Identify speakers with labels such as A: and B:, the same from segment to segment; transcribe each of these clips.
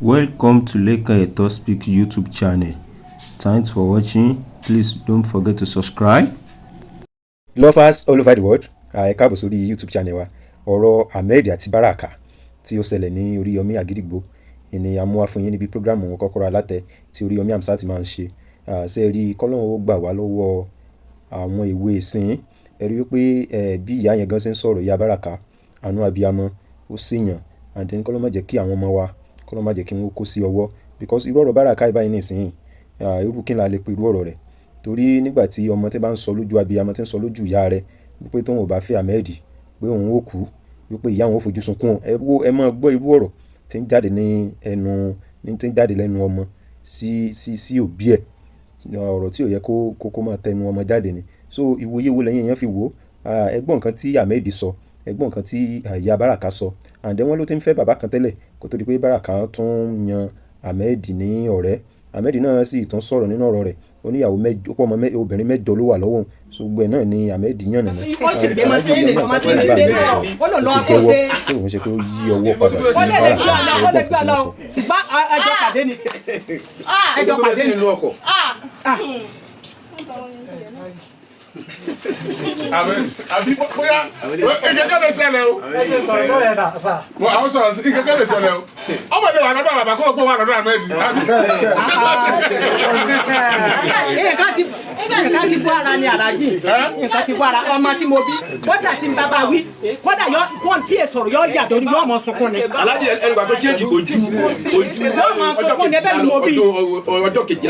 A: Welcome to Lekan Eto Speak YouTube channel. Thanks for watching. Please don't forget to subscribe.
B: Lovers all over the world, ẹ káàbọ̀ sórí YouTube channel wa. Ọ̀rọ̀ Ahmed àti Baraka tí ó ṣẹlẹ̀ ní Oríyọmí Àgídìgbò ni a mú wá fún yín níbi program Kọ́kọ́rọ́ Alátẹ tí Oríyọmí Hamzat máa ń ṣe. Ṣé ẹ rí, kọ́lọ́run ó gbà wá lọ́wọ́ àwọn èwe ìsìn. Ẹ rí wípé bí ìyá yẹn gan ṣe ń sọ̀rọ̀, ìyá Baraka, àánú abiyamọ ó ṣèyàn. And then kọ́lọ́run má jẹ́ kí àwọn ọmọ wa, kọ́lọ́run má jẹ́ kí wọ́n kó sí ọwọ́, because irú ọ̀rọ̀ Baraka yìí báyìí nísìnyí, irú kí n la lè pe irú ọ̀rọ̀ rẹ̀? Torí nígbà tí ọmọ tí bá ń sọ lójú abiyamọ, tí ń sọ lójú ìyá rẹ̀ wípé tóun ò bá fẹ́ Ahmed, pé òun ó kú, wípé ìyá òun ó fojú sunkún. Ẹ wo, ẹ máa gbọ́ irú ọ̀rọ̀ tí ń jáde ní ẹnu, tí ń jáde lẹ́nu ọmọ sí òbí ẹ̀. Ọ̀rọ̀ tí ò yẹ kó máa tẹnu ọmọ jáde ni. So ìwòye wo lẹ́yìn èèyàn fi wò ó? Ẹ gbọ́ nǹkan tí Ahmed sọ, ẹ gbọ́ nǹkan tí ìyá Baraka sọ. And then wọ́n ló ti ń fẹ́ bàbá kan tẹ́lẹ̀ kó tó di pé Baraka tún yan Ahmed ní ọ̀rẹ́. Ahmed náà sì tún sọ̀rọ̀ nínú ọ̀rọ̀ rẹ̀. Ó ní ìyàwó mẹ́jọ, ó pọ̀ ọmọ obìnrin 8 ló wà lọ́wọ́ òun. So gbogbo ẹ̀ náà ni Ahmed yànnàná.
C: Ó ti gbé mọ́síìnì mọ́síìnì dé náà, ó lò lọ́wọ́ kó
B: Jẹ́wọ́
C: ṣe.
B: tí òun ṣe pé ó yí ọwọ́ padà sí
C: Ó lè
B: Baraka.
C: gbé ọ̀nà, ó lè gbé ọ̀nà, ṣùgbọ́n ẹjọ́ pàdé ni, ẹjọ́ pàdé ni.
D: Inú ọkọ̀.
E: Àbí bóyá ìkẹ́kẹ́ lè ṣẹlẹ̀ o. Mo àwọn sọ̀rọ̀ sí ìkẹ́kẹ́ lè ṣẹlẹ̀ o. Ọmọ ìdíwà lọ́dọ̀ bàbá kó o gbọ́ wà lọ́dọ̀ Ahmed.
C: Nǹkan ti bọ́ ara ni, aláàjì, nǹkan ti bọ́ ara ọmọ tí mo bí. Kódà tí n bá bá wí, kódà yọ wọ́n tí è sọ̀rọ̀, yọ yàtọ̀ yọ ọmọ sunkún ni.
D: Aláàjì, ẹnìgbà tó ṣéèjì kò jù kò jù.
C: Yóò máa sunkún ní ẹbẹ̀ ni mo bí.
D: Ọjọ́ 12 oṣù kejì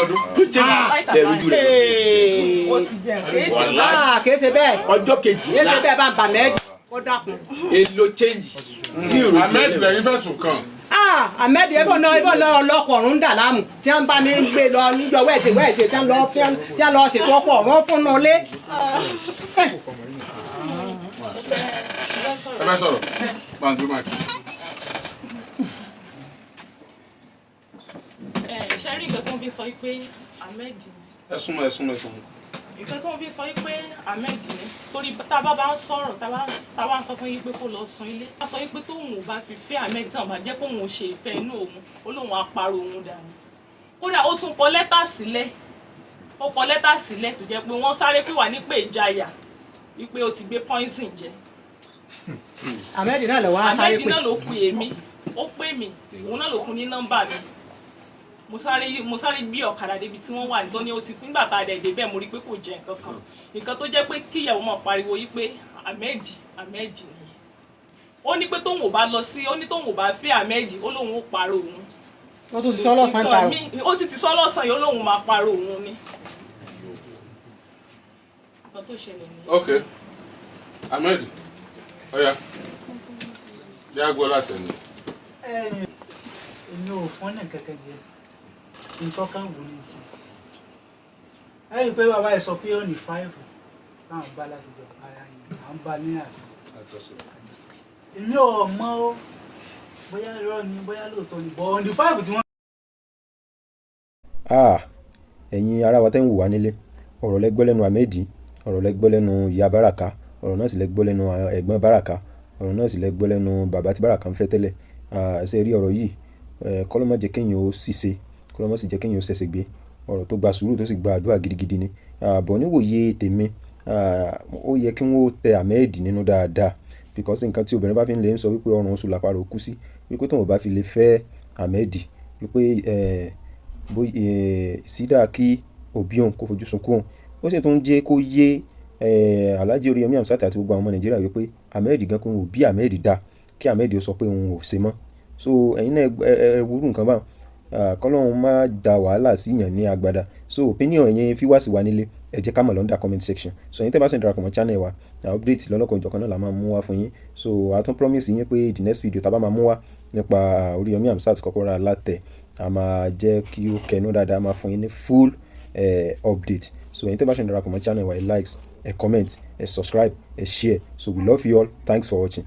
D: ọdún tó ṣéèjì ẹ̀ rojú rẹ̀.
C: Ah, kìí ṣe bẹ́ẹ̀.
D: Ọjọ́
C: Kìí ṣe
D: 12
C: bẹ́ẹ̀, bá ń bà mẹ́ẹ̀dì ó dákun.
D: Èlò ṣéèjì tí ìròyìn
E: Ahmed lẹ́yìn fẹ̀sùn kàn.
C: Ah, Ahmed, ebo náà ọlọ́kọ̀ ọ̀run dà láàmú tí wọ́n bá mi gbé lọ níjọ wẹ́ẹ̀dẹ̀ wẹ́ẹ̀dẹ̀ tí wọ́n lọ tí wọ́n lọ ṣètò ọkọ̀ ọ̀run fún un lé.
E: Ẹ fẹ́ sọ̀rọ̀ gbàǹgbé máa kí.
F: Ṣe rí nǹkan tí wọ́n fi sọ pé Ahmed ni?
E: Ẹ súnmọ́, ẹ súnmọ́, ẹ súnmọ́.
F: Nǹkan tí wọ́n fi sọ pé Ahmed ni, torí tá a bá bá ń sọ̀rọ̀, tá a bá ń sọ fún yín pé kó lọ sun ilé, a sọ pé tóun ò bá fi fẹ́ Ahmed, tí wọ́n bá jẹ́ kóun ò ṣe ìfẹ́ inú òun, ó lóun á parọ́ òun dànù. Kódà ó tún kọ lẹ́tà sílẹ̀, ó kọ lẹ́tà sílẹ̀ tó jẹ́ pé wọ́n sáré pé wà nípè ìjayà wípé ó ti gbé poison jẹ.
C: Ahmed náà lọ wá sáré
F: Ahmed
C: pé
F: náà ló pè mí, ó pè mí, òun náà ló fún ní nọ́mbà mi. Mo sáré gbé ọ̀kadà débi tí wọ́n wà nítorí ó ti fún. Nígbà tá a dẹ̀ dé bẹ́ẹ̀, mo rí i pé kò jẹ nǹkan kan. Nǹkan tó jẹ́ pé kíyàwó máa pariwo yí pé Ahmed, Ahmed nìyẹn. Ó ní pé tóun ò bá lọ sí, ó ní tóun ò bá fẹ́ Ahmed, ó lóun ó parọ́ òun.
C: Ó tún ti sọ lọ́sàn-án ta o.
F: Nǹkan ó ti sọ lọ́sàn-án yìí, ó lóun máa parọ́ òun ni. Nǹkan tó ṣẹlẹ̀ nìyẹn.
E: Ok, Ahmed, ọ̀ya bí a gbọ́ látẹnu.
G: Èmi ò fún ní kẹ̀kẹ́ jẹ, nǹkan kan wù ní sí ẹ rí i pé bàbá yìí sọ pé ó ní five láwọn bá lásìkò ara yìí à ń bá ní àsìkò. Èmi ò mọ̀ ó, bóyá irọ́ ni, bóyá lóòótọ́ ni, but on the five tí wọ́n.
B: Ah, ẹ̀yin ará wa tẹ́ ń wò wá nílé, ọ̀rọ̀ lẹ gbọ́ lẹ́nu Ahmed, ọ̀rọ̀ lẹ gbọ́ lẹ́nu ìyá Baraka, ọ̀rọ̀ náà sì lẹ gbọ́ lẹ́nu ẹ̀gbọ́n Baraka, ọ̀rọ̀ náà sì lẹ gbọ́ lẹ́nu bàbá tí Baraka ń fẹ́ tẹ́lẹ̀. Ah, ṣé ẹ rí ọ̀rọ̀ yìí? Kọ́lọ́run má jẹ́ kéèyàn ó ṣìṣe, kọ́lọ́run má sì jẹ́ kéèyàn ó ṣẹ̀ṣẹ̀ gbé. Ọ̀rọ̀ tó gba sùúrù, tó sì gba àdúrà gidigidi ni. Ah, bọ̀ níwòye tèmi, ah, ó yẹ kí wọ́n tẹ Ahmed nínú dáadáa, because nǹkan tí obìnrin bá fi ń lè ń sọ wípé ọrùn oṣù làparò kú sí, wípé tóun ò bá fi lè fẹ́ Ahmed, wípé sídà kí òbí òun kó fojú sunkún òun. Ó sì tún jẹ́ kó yé Alhaji Oríyọmí Hamzat àti gbogbo àwọn ọmọ Nàìjíríà wípé Ahmed gan kó òbí Ahmed dá kí Ahmed ó sọ pé òun ò ṣe mọ́. So ẹ̀yin náà, ẹ wúrú nǹkan báwọn. Kọ́lọ́run má da wàhálà sí yàn ní agbada. So opinion ẹ̀yin viewers wa nílé, ẹ jẹ́ ká mọ̀ lọ́ndà comment section. So ẹ̀yin tẹ́ bá sì ń darapọ̀ mọ́ channel wa, update lọ́lọ́kan òjọ̀kan náà la máa mú wá fún yín. So a tún promise yín pé the next video tá a bá máa mú wá nípa Oríyọmí Hamzat Kọ́kọ́rọ́ Alátẹ, a máa jẹ́ kí ó kẹnu dáadáa, a máa fún yín ní full update. So ẹ̀yin tẹ́ bá sì ń darapọ̀ mọ́ channel wa, ẹ likes, ẹ comment, ẹ subscribe, ẹ share. So we love you all. Thanks for watching.